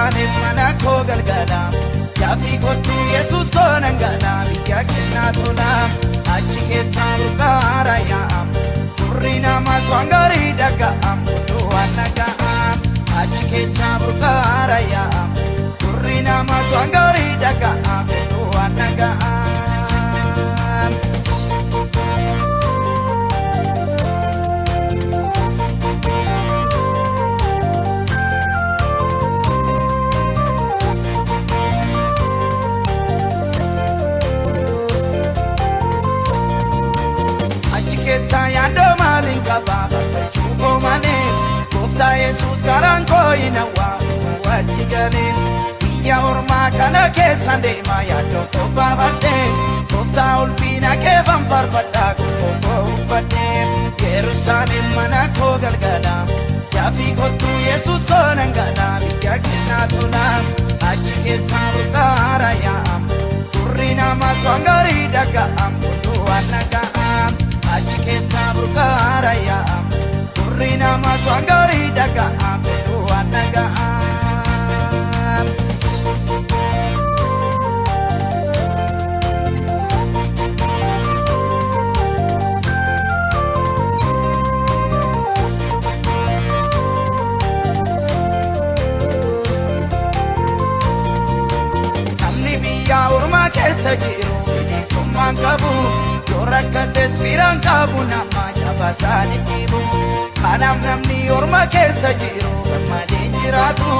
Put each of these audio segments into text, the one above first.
Yerusaalem mana koo galgala. Dafii kottu Yesuus koo nan gala biyya kennaa tola. Achi keessaa burqaara yaa'a. Gurri namaas waan gaarii dhaga'a. Oduu waan dhaga'a. Achi keessaa burqaara yaa'a. Gurri namaas waan gaarii dhaga'a. Oduu waan dhaga'a. Achi keessaa yaadoo maaliin qaba barbaachuu koo malee gooftaa Yesuus karaan koo hin hawwaa utuu achi galee biyya ormaa kana keessaan deemaa yaadoo koo baafadhee gooftaa ulfiina keefan faarfadhaa gonfoo koo uffadhee Yerusaalem mana koo galgala dafii kottu Yesuus koo nan gala biyya kennaa tola achi keessaa burqaara yaa'a gurri namaas waan gaarii dhaga'a oduu waan dhaga'a. Achi keessaa burqaara yaa'a. Gurri namaas waan gaarii dhaga'a. Oduu waan dhaga'a. Namni biyya ormaa keessa jiru bilisummaan qabu. Yoo rakkates firaan qabu nama jabaasaa dhidhiibu. Kanaaf namni orma keessa jiru gammadeen jiraatu.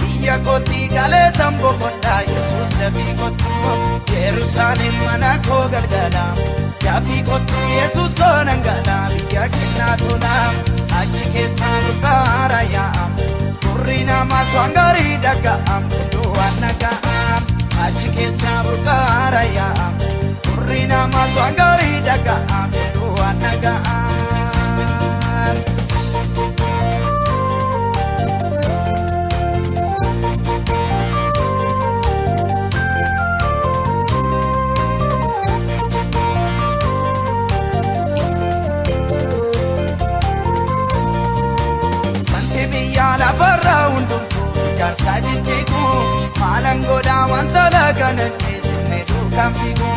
Biyya kootti galee tamboo kodhaa Yesuus dafii kottu. Yerusaalem mana koo galgala. Dafii kottu Yesuus koo nan gala biyya kennaa tola. Achi keessaa burqaara yaa'a. Gurri namaas waan gaarii dhaga'a. Oduu waan dhaga'a. Achi keessaa burqaara yaa'a. Gurri namaas waan gaarii dhaga'a. Oduu waan dhaga'a. Wanti biyya lafarraa hundumtuu ijaarsaa jijjiigu maalan godhaa wanta laganan geessifne duukaan fiigu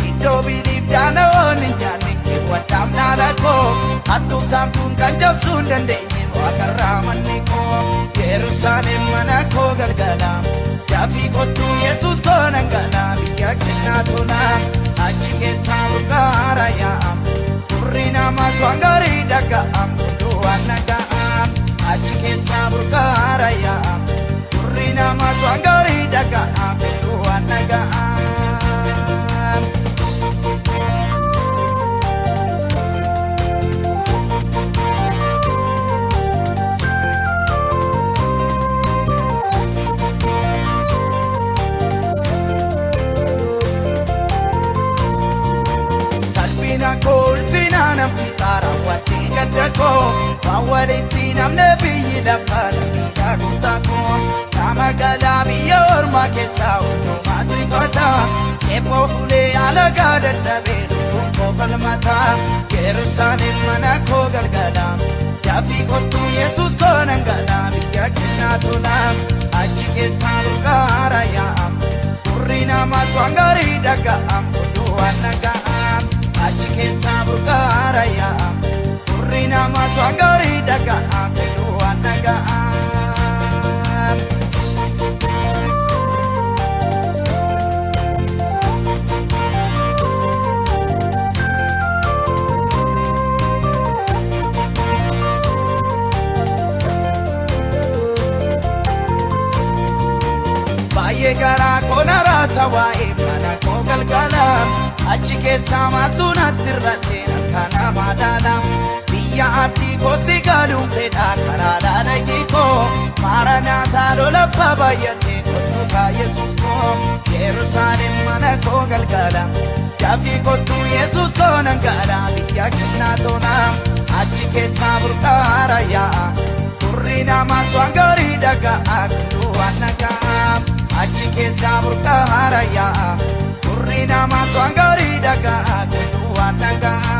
iddoo biliif daana'oon hin nyaanne keewwadhaam naala koo hattuuf saamtuun kan cabsuu hin dandeenye waaqarraa manni koo Yerusaalem mana koo galgala dafii kottu Yesuus koo nan gala biyya kennaa tola achi keessaa burqaara yaa'a gurri namaas waan gaarii dhaga'a oduu waan dhaga'a. Achi keessaa burqaara yaa'a. Gurri namaas waan gaarii dhaga'a. Oduu waan dhaga'a. Salphina koo ulfina nan fixaa raawwadhee gadda koo waan walitti namne biyyi lafaa lammiidhaa gooftaa koo nama galaa biyya ormaa keessaa hundumaatu ifata ceephoo fuulee alagaa dadhabee lubbuun koo falmata Yerusaalem mana koo galgala dafii kottu Yesuus koo nan gala biyya kennaa tola achi keessaa burqaara yaa'a gurri namaas waan gaarii dhaga'a oduu waan dhaga'a. Achi keessaa burqaara yaa'a. Gurri namaas waan gaarii dhaga'a. Oduu waan dhaga'a. Baay'ee garaa koo na raasa waa'ee mana koo galgala. Achi keessaa maaltu natti irratti kana madaala. Biyya abdii kootti galuun fedha karaa laala koo. Maranaataa lola baay'atee kottu kaa Yesuus koo. Yerusaalem mana koo galgala. Dafii kottu Yesuus koo nan gala biyya kennaa tola. Achi keessaa burqaara yaa'a. Gurri namaas waan gaarii dhaga'a. Oduu waan dhaga'a. Achi keessaa burqaara yaa'a. Gurri namaas waan gaarii dhaga'a. Oduu waan dhaga'a.